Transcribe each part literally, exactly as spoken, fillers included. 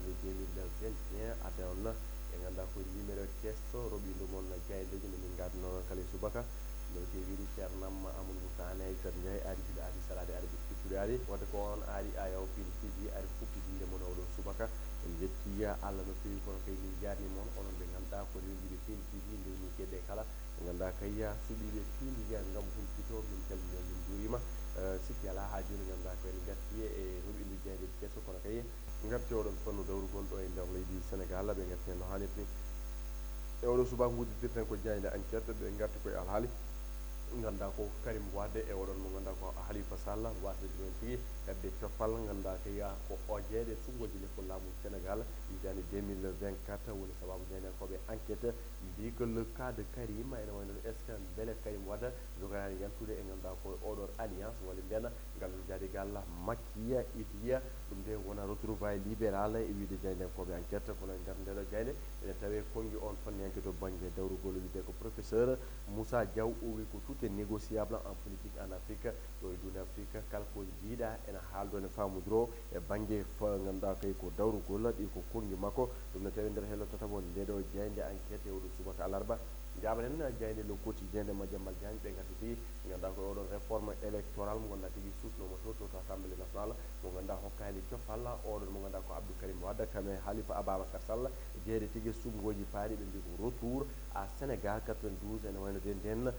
deux mille vingt et un, adda on e ngannduɗaa ko numéro keso roɓindo mon jaayndeeji no min ngadno non kala e subaka. No ke wiɗi Ceernamma Amadou Moussa Ane Aissata Ndiaye ari juuɗe ari salaade ari ɓe fitturi ari wadde ko on ari a yaw pin tigi ari fuppitinde mon oɗo subaka. En jetti Allah no feewi kono kay min jarni mon onon ɓe ngannduɗaa ko rewjiɓe pin tigi ndewni kedde kala ɓe ngannduɗaa kay suɓiiɓe pin tigi ngam humpito min calmini on min juurima. Sikki alaa haa jooni ngannduɗaa ko en gatti e roɓindu jaayndeeji keso kono kay Ngarti oɗon fannu dawrugol ɗo e nder leydi Senegal ɓe ngarti hen no hannirta ni. E oɗo subaka ngudditirten ko jaaynde enquête ɓe ngarti koye alhaali ngannduɗaa ko Karim Wade e oɗon mo ngannduɗaa ko Khalifa Sall wasde ɗum en tigi heɓde coppal ngannduɗaa ko yaa ko ojeeɗe suɓngooji leppol laamu Senegal hitaande deux mille vingt-quatre woni sababu jaayndiyankooɓe enquête mbi ko le cas de Karim ene wayno est ce que mbele Karim Wade joganaani yantude e ngannduɗaa ko oɗon alliance walla mbiyen Ngal jaadigal makkiya itiya ɗum de wona retrouvaille libéral e wiide jaayndenkooɓe enquête kono e nder ndeɗo jaaynde ene tawe konngi on fanniyanke to bannge dawrugol wiide ko professeur Moussa Diaw o wi ko tout est négociable en politique en Afrique ɗo e duunde Afrique kala ko jiiɗa ene haaldo ene faamodiro e bannge fa ngannduɗaa kay ko dawrugol ɗi ko konngi makko ɗum ne tawi nder hello tataɓo ndeɗo jaaynde enquête e oɗo subaka alarba Jaabanen jaaynde le quotidien de Madiambal Diagne ɓe ngarti tigi ɓe ngannduɗaa ko oɗon réforme électorale mo ngannduɗaa tigi suusnooma to to to assemblée nationale mo ngannduɗaa hokkaani coppal oɗon mo ngannduɗaa ko Abdou Karim Wade kam e Halifa Ababacar Sall jeyde tigi suɓngooji paaɗi ɓe mbi ko retour à Sénégal quatre-vingt-douze ene wayno de nden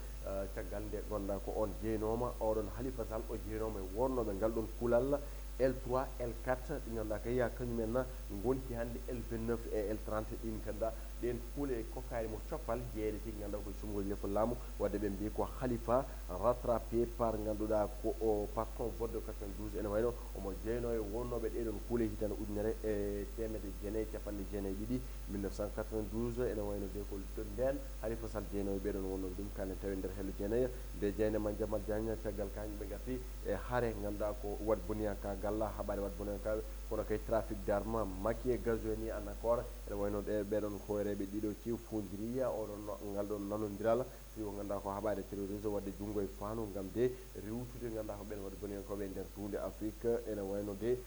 caggal nde ngannduɗaa ko on jeynooma oɗon Halifa Sall o jeynooma e wonnooɓe ngal ɗon kulal L trois L quatre ɗi ngannduɗaa kay yaa kañumen ngonti hannde L vingt-neuf e L trente ɗin ngannduɗaa ɗeen kuule kokkaani mo coppal jeeyde tigi ngannduɗaa koye suɓngooji leppol laamu wadde ɓe mbi ko Khalifa rattrapé par ngannduɗaa ko o par ton vote de quatre-vingt-douze ene wayno omo jeynoo e wonnooɓe ɗeɗon kuule hitande ujunere e teemedde jeenayi capanɗe jeenayi ɗiɗi mille neuf cent quatre-vingt-douze ene wayno de ko to ndeen Khalifa Sall jeynoo e ɓeɗon wonnooɓe ɗum kanen tawi nder hello jeenayi nde jeyde Madiambal Diagne caggal kañum ɓe ngarti e hare ngannduɗaa ko wat boniyanka galla haɓaade wat boniyanka kono kay trafic d'arme maki e gazoini en accord ene wayno ɗe ɓeɗon hoyreɓe ɗiɗo ci fondiriya oɗon ngal ɗon nanodiral si o ngannduɗaa ko haɓaade terrorisme wadde junngo e faandu ngam de rewtude ngannduɗaa ko ɓen waɗi boniyankoɓe e nder duunde Afrique ene wayno de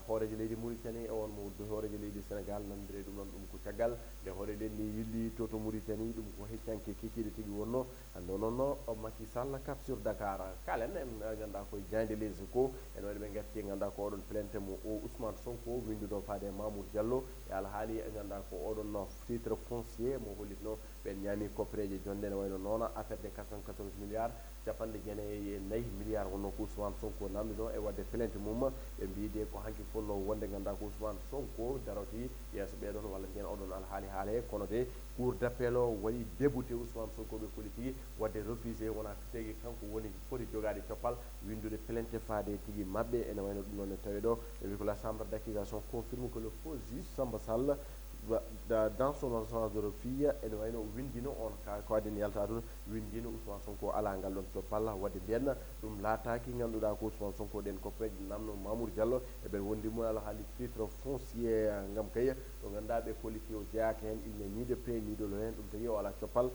hooreejo leydi Mauritanie e on mo hooreejo leydi Sénégal nanndire ɗum ɗon ɗum ko caggal nde hooreejo leydi ndi yilli to to Mauritanie ɗum ko heccanke kecciɗe tigi wonno Hannde o noon o Macky Sall cap sur Dakar kalen en ngannduɗaa koye jaaynde Les Échos ene waɗi ɓe ngarti ngannduɗaa ko oɗon plainte mo o Ousmane Sonko winnduɗo faade e Mamour Diallo e alhaali ngannduɗaa ko oɗon titre foncier mo hollitno ɓen ñaami koppereeje jonde ene wayno noona affaire de quatre-vingt-quatorze milliards capanɗe jeenayi e nayi milliards wonno ko Ousmane Sonko namdi ɗo e waɗde plainte mum ɓe mbiide ko hanki fonno wonde ngannduɗaa ko Ousmane Sonko daroti yeeso ɓeɗon walla mbiyen oɗon alhaali haale kono de Cour d'appel o waɗi débouté Ousmane Sonko ɓe koli tigi wadde refusé wona tigi kanko woni foti jogaade coppal winndude plainte faade tigi maɓɓe ene wayno ɗum noon ne tawi ɗo ɓe mbi ko la chambre d'accusation confirme que le faux juge Samba Sall dans son ordonnance de refus ene wayno o winndino on ka ko aden yalta toon winndino Ousmane Sonko ala ngal ɗon coppal wadde mbiyen ɗum laataaki ngannduɗaa ko Ousmane Sonko ɗen koppeeje namno Mamour Diallo e ɓen wondi mum alhaali titre foncier ngam kay ɗo ngannduɗaa ɓe koliti o jeyaaka heen il n'est ni de près ni de loin ɗum tagi o alaa coppal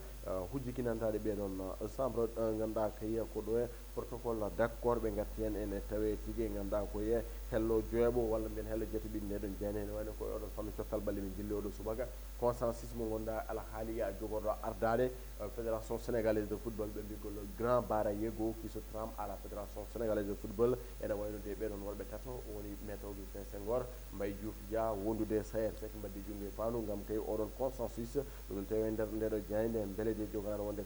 hujjikinantaaɗe ɓee ɗoon chambre ngannduɗaa kay ko ɗo e protocole d' accord ɓe ngarti heen ene tawe tigi ngannduɗaa ko e hello joweeɓo walla mbiyen hello jeeto ɓiɗ nde ɗon jeyani heen wayno ko e oɗon fannu coftal balle min jilli oɗo subaka consensus mo ngannduɗaa alhaali ya jogorɗo ardaade fédération sénégalaise de football ɓe mbi ko le grand bara yego qui se trame à la fédération sénégalaise de football ene wayno de ɓee ɗoon worɓe tato woni maître Augustin Senghor Mbaye Diouf Dia wondude Sayer Seck mbaddi junngo e faandu ngam tawi oɗon consensus ɗum tawi e nder ndeɗo jaaynde mbele de joganaɗo wonde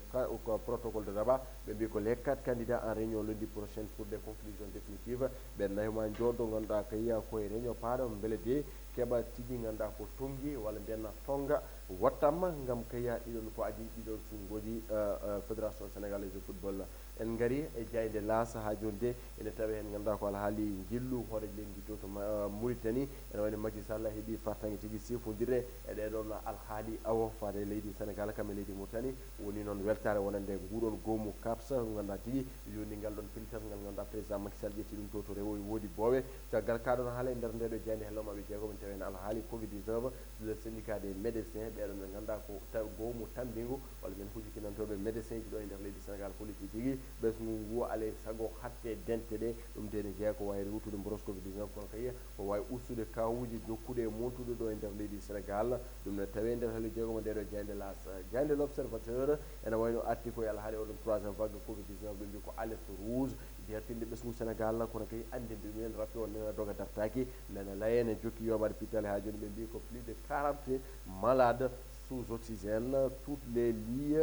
protocole de Rabat ɓe mbi ko les quatre candidats en réunion lundi prochaine pour des conclusions définitives ɓe nayo ma jooɗo ngannduɗaa kay koye réunion paaɗo mbele de keɓa tigi ngannduɗaa ko tonngi walla mbiyanna tonnga wattamma ngam kay ɗiɗon ko adi ɗiɗon sunngoji fédération sénégalaise de football En ngarii e jaaynde Laas haa jooni de ene tawee heen ngannduɗaa ko alhaali njillu hooreejo leydi ndi to to Muritani ene wayno Macky Sall heɓii fartaŋŋe tigi sifondirde e ɗee ɗoon alhaali awo faade e leydi Senegaal kam e leydi Muritani woni noon weltaare wonande nguuɗoon goomu CAPS ngannduɗaa tigi yoni ngal ɗoon pellital ngal ngannduɗaa président Macky Sall ƴetti ɗum to to rewo e woodi boowe caggal kaa ɗoon haala e nder ndee ɗoo jaaynde hello maɓɓe jeego min tawi heen alhaali covid dix-neuf le syndicat des médecins ɓe Ɓeɗon ɓe ngannduɗaa ko taw goomu tammbingu walla mbiyen hujjinantooɓe médecin ji ɗo e nder leydi Sénégal, kolliti tigi ɓesngu ngu alay sago hatte dente ɗe. Ɗum de ne jeyaa ko wayi rewtude mboros covid dix-neuf, kono kadi ko wayi ustude kawuuji jokkuɗi e montude ɗo e nder leydi Sénégal. Ɗum ne tawee nder hali jeegomo nde ɗo jaaynde L'As. Jaaynde L'Observateur ene wayno arti ko e alhaali oɗon troisième vague covid dix-neuf, ɓe mbi ko alerte rouge. Jertinde ɓesngu Sénégal, kono kadi anndinde ɗumen rafi on nena doga dartaaki, nena layene jokki yoɓaade pittale haa jooni, ɓe mbi ko plus de quarante malades sous oxygène, toutes les lits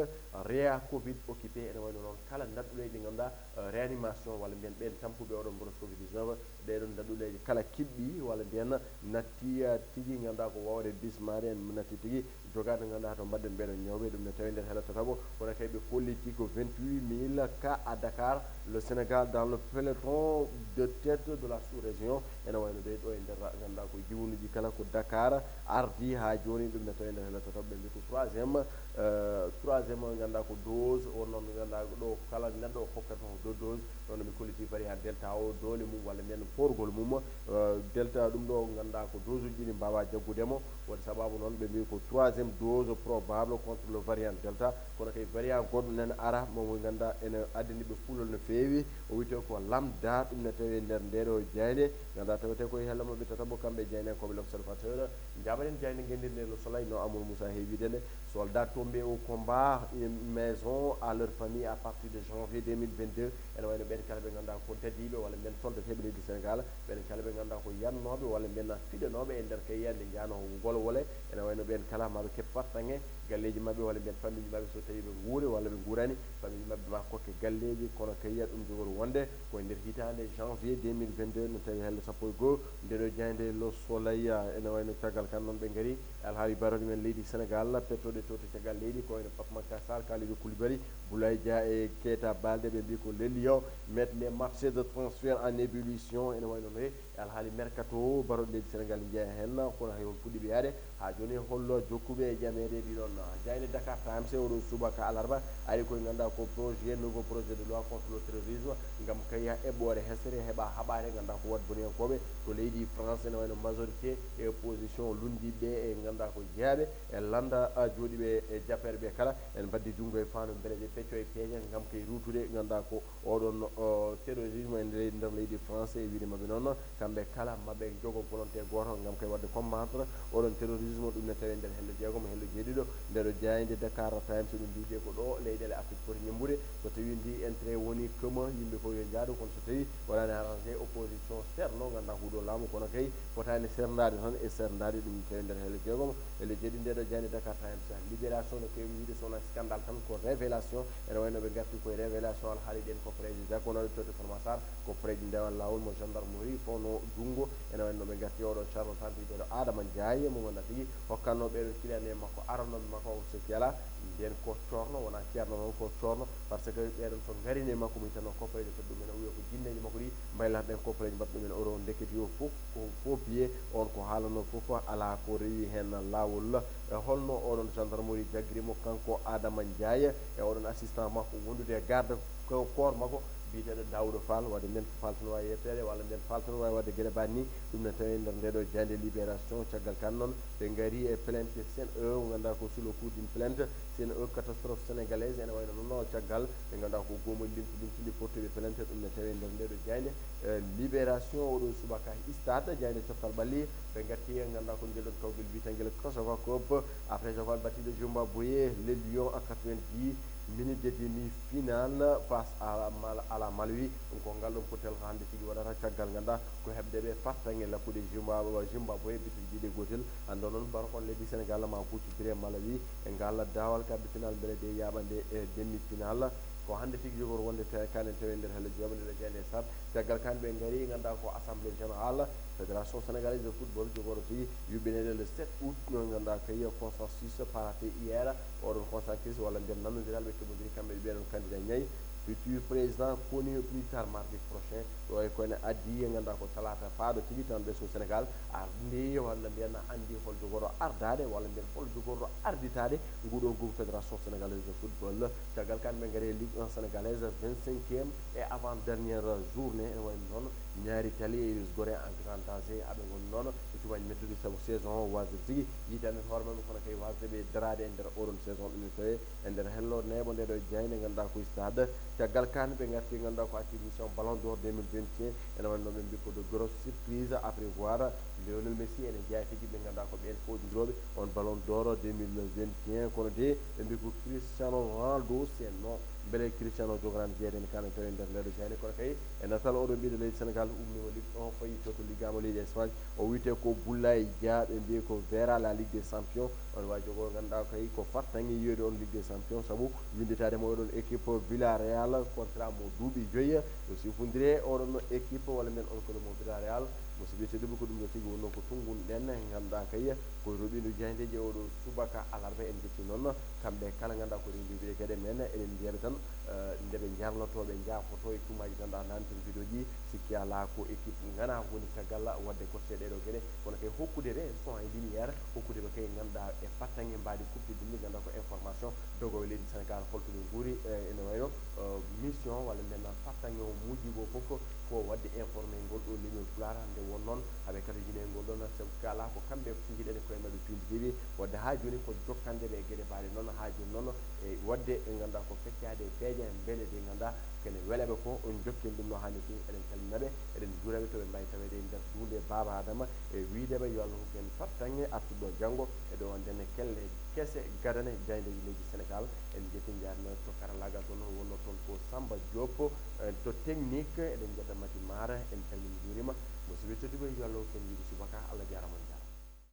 réa covid occupés. Ene wayno noon kala ndaɗɗuleeji ɗi ngannduɗaa, euh, réanimation walla mbiyen ɓeen tampuɓe oɗon mboros covid dix-neuf, ɗee ɗoon ndaɗɗuleeji kala kiɓɓi walla mbiyen natti, euh, tigi ngannduɗaa ko wawde bismaade en natti tigi jogaade ngannduɗaa to mbaɗden ɓeɗon ñawɓe. Ɗum ne tawi nder hela tataɓo, kono kay ɓe kolli tigi ko vingt-huit mille cas à Dakar, le Sénégal dans le peloton de tête de la sous-région. Ene wayno de ɗo e nder ngannduɗaa ko jiwunuji kala ko Dakar ardi haa jooni. Ɗum ne tawi nder hela tataɓo, ɓe mbi ko troisième, euh, troisième o ngannduɗaa ko dose, on noon ngannduɗaa ɗo kala neɗɗo o hokkata mo do dose. Ɗon mi kolliti variant Delta o, doole mum walla mbiyen forgol mum, euh, Delta ɗum ɗo ngannduɗaa ko dose uji ɗi mbaawa jaggude mo. Woni sababu noon ɓe mbi ko troisième dose probable contre le variant Delta. Kono kay variant goɗɗo nana ara, mo mo ngannduɗaa ene addani ɓe kulol no feewi. O wiyetee ko Lambda, ɗum ne tawi nder nde ɗo jaaynde. Ngannduɗaa tawetee koye hella maɓɓe tataɓo kamɓe jaayndiyankooɓe L'Observateur. Njaaɓaɗen jaaynde ngenndirnde Le Soleil no Amadou Moussa heewi wiide nde. Soldats tombés au combat, une maison à leur famille à partir de janvier deux mille vingt-deux. Ene wayno ɓeen kala ɓe ngannduɗaa ko dadiiɓe walla mbiyen soldateeɓe leydi Sénégal, ɓeen kala ɓe ngannduɗaa ko yannooɓe walla mbiyen fiɗanooɓe e nder kay yiyannde njaano ngol wole. Ene wayno ɓeen kala maɓe keɓ fartaŋŋe galleeji maɓɓe walla mbiyen famille maɓɓe, so tawii ɓe nguuri walla ɓe nguurani, famille maɓɓe ma kokke galleeji, kono kay yiya ɗum jogori wonde ko e nder hitaande janvier deux mille vingt-deux, no tawi helle sappo e goo nde ɗo jaaynde Le Soleil. Ene wayno caggal kan noon ɓe ngari alhaali baroɗi men leydi Sénégal, pettoɗe to to caggal leydi, ko wayno Pape Makhtar Sarr, Kalidou Koulibaly, Boulaye Dia e Keita Baldé, ɓe mbi ko les Lions mettent les marchés de transfert en ébullition. Ene wayno noye e alhaali mercato baroɗi leydi Sénégal njeya heen, kono hay hol puɗɗiiɓe yaade haa jooni, hollo jokkuɓe e ƴameede ɗiɗon. Jaaynde Dakar Times e oɗo subaka alarba ari koye ngannduɗaa ko projet, nouveau projet de loi contre le terrorisme, ngam kay eɓɓoore hesere heɓa haɓaade ngannduɗaa ko waɗ boniyankooɓe to leydi France, ene wayno majorité e opposition lunndiiɓe e ngannduɗaa ko jeyaɓe e lannda, a, jooɗiiɓe e jappeere ɓe kala, en mbaddi junngo e faandu mbele ɓe pecco e peeje ngam kay ruutude ngannduɗaa ko oɗon, o, terrorisme e nder, nder leydi France. E wiide maɓɓe noon, kamɓe kala maɓe jogo volonté gooto ngam kay waɗde combattre oɗon terrorisme. Ɗum ne tawi nder helle jeegomo, helle jeeɗiɗo nde ɗo jaaynde Dakar Times, ɗum mbiide ko ɗo leyɗeele Afrique poti ñemmbude. So tawi ndi entrée woni kema, yimɓe fof yo njaadu, kono so tawi waɗaani arrangé, opposition serno, ngannduɗaa huuɗo laamu, kono kay fotaani serndaade tan e serndaade. Ɗum tawi nder helle jeegomo, helle jeeɗiɗi nde ɗo jaaynde Dakar Times. Libération no keewi wiide so wonaa scandale tan, ko révélation. Ene wayno ɓe ngarti koye révélation alhaali ɗeen koppareeje jaggonooɗe to to Farma Sarr, koppareeje ndewan laawol mo gendarmerie fawno junngo. Ene wayno ɓe ngarti oɗo charlatan biyeteeɗo Adama Ndiaye, mo ngannduɗaa tigi hokkatno ɓeɗon kilane makko aranooɓe makko o so kela. Nden ko corno, wonaa ceerno noon, ko corno, par ce que ɓeɗon so ngarine makko mum tan o koppareeje fedde ɗumen, o wiya ko jinneeji makko ɗi mbaylat ɗen koppareeje mbaɗa ɗumen euro. Ndekete yo fof ko faux billet, on ko haalanoo fof alaa ko rewi heen laawol. E holno oɗon gendarmerie jaggiri mo kanko Adama Ndiaye e oɗon assistant makko wondude e garde ko corps makko biyeteeɗo Daouda Fall, wadde nden ko faltano waawi yetteede walla nden faltano waawi waɗde geɗe mbaɗ ni. Ɗum ne tawi nder nde ɗo jaaynde Libération. Caggal kan noon ɓe ngari e plainte Sen E, ngannduɗaa ko sous le coup d'une plainte Sen E Catastrophe Sénégalaise, ene wayno noon caggal ɓe ngannduɗaa ko goomuuji limti limtindi portuɓe plainte. Ɗum ne tawi nder nde ɗo jaaynde, eh, Libération. Oɗo subaka stade, jaaynde coftal ɓalli, ɓe ngatti e ngannduɗaa ko ngel ɗon kawgel mbiyetengel Kosovo Cup, après avoir battu le Zimbabwe, les Lions à quatre-vingt-dix minutes de demi-finale face à la Mal-, à la Malawi. Ɗum ko ngal ɗon pottel ko hannde tigi waɗata caggal ngannduɗaa ko heɓde ɓe fartaŋŋe lakkude Zimbabwe, Zimbabwe bituji ɗiɗi e gootel. Annda noon, baro kon leydi Sénégal ma kuccitire Malawi e ngal daawal quart de finale mbele de yaaɓande e demi-finale. Ko hannde tigi jogor wonde te-, kanen tawi nder helle jooma nde ɗo jaaynde stade. Caggal kan ɓe ngari, ngannduɗaa ko assemblée générale Fédération Sénégalaise de Football jogoro tigi yuɓɓineede le sept août, no ngannduɗaa kay consensus parate hier. Oɗon consensus walla nder nanondiral ɓe keɓodiri kamɓe e ɓeɗon candidat ñayi futur président koni plus tard mardi prochain. Ɗo e koyne addi e ngannduɗaa ko talaata paaɗo tigi tan ɓesngu Sénégal ardi walla mbiyen anndi hol jogoro ardaade walla mbiyen hol jogoro arditaade nguɗo ngu Fédération Sénégalaise de Football. Caggal kan ɓe ngari e Ligue un sénégalaise, vingt-cinquième et avant-dernière journée, ene wayno noon ñaari tali e U S Gorée en grand danger, aɓe ngoni noon Cumaji mettude sabu saison o wasde tigi yitande hoore maɓɓe, kono kay wasde ɓe daraade e nder oɗon saison ɗum ne tawi e nder hello neeɓo nde ɗo jayde ngannduɗaa ko stade. Caggal kaan ɓe ngarti ngannduɗaa ko attribution Ballon d'Or deux mille vingt et un, ene wayno ɓe mbi ko de grosse surprise à prévoir. Lionel Messi ene jeyaa tigi ɓe ngannduɗaa ko ɓeen fowjindirooɓe on Ballon d'Or deux mille vingt et un, kono de ɓe mbi ko Cristiano Ronaldo c'est non. Mbele Cristiano jogoraani jeeyede ene kaana tawi e nder ndeɗo jayde, kono kay e natal oɗo ɓiɗo leydi Sénégal ummiima Ligue un fayi to to liggaama leydi Espagne. O wiyetee ko Boulaye Dia, ɓe mbiyi ko Vera la Ligue des Champions. On waawi jogo ngannduɗaa kay ko fartaŋŋe yiyoyde on Ligue des Champions, sabu winnditaade mo oɗon équipe Villarreal, contrat mo duuɓi joyi. Yo sifondire oɗon équipe walla mbiyen on club mo Villarreal. Musidɓe tedduɓe, ko ɗum ɗo tigi wonnoo ko tunngunɗen, ngannduɗaa kay ko roɓindo jaydeji oɗo subaka alarba. En jetti noon kamɓe kala ngannduɗaa ko rewndi wiɗe geɗe men, eɗen mbiyaɓe tan, eh, nde ɓe jarnotoo, ɓe njaafoto e cumaji tan ɗa nani toon vidéo ji. Sikki alaa ko équipe ngana woni caggal waɗde coxé ɗeɗo geɗe, kono kay hokkude ɓe son e lumière, hokkude ɓe kay ngannduɗaa e fartaŋŋe mbaadi kuɓtidinndi, ngannduɗaa ko information dogo e leydi Sénégal, holto ɓe nguuri, eh, ene wayno, eh, mission walla mbiyen fartaŋŋe o muujibo fof ko waɗde informé ngol ɗo leñol Pulaar. Nde won noon haɓe katojini e ngol ɗon, sabu kala ko kamɓe fijirɗen e koye maɓɓe piindi dewi, wadde haa jooni ko jokkande ɓe e geɗe mbaɗe noon. Haa jooni noon e waɗde ɓe ngannduɗaa ko feccaade e peeje mbele ɗe ngannduɗaa kene welaɓe ko on jokken ɗum no haanirta. Eɗen calmina ɓe, eɗen njuura ɓe to ɓe mbawi taweede e nder duunde Baaba Adama, e wiide ɓe yo Allah hokku en fartaŋŋe artuɗo janngo e ɗo nden kelle kese gadane jaayndeeji leydi Sénégal. En njetti njaarno to karallaagal to noon wonnoo toon ko Samba Diop, eh, to technique, eɗen njetta Mati Mara, en calmini njuurima. Musidɓe tedduɓe, yo Allah hokku en yiide subaka, Allah jaaraama on jaaraama.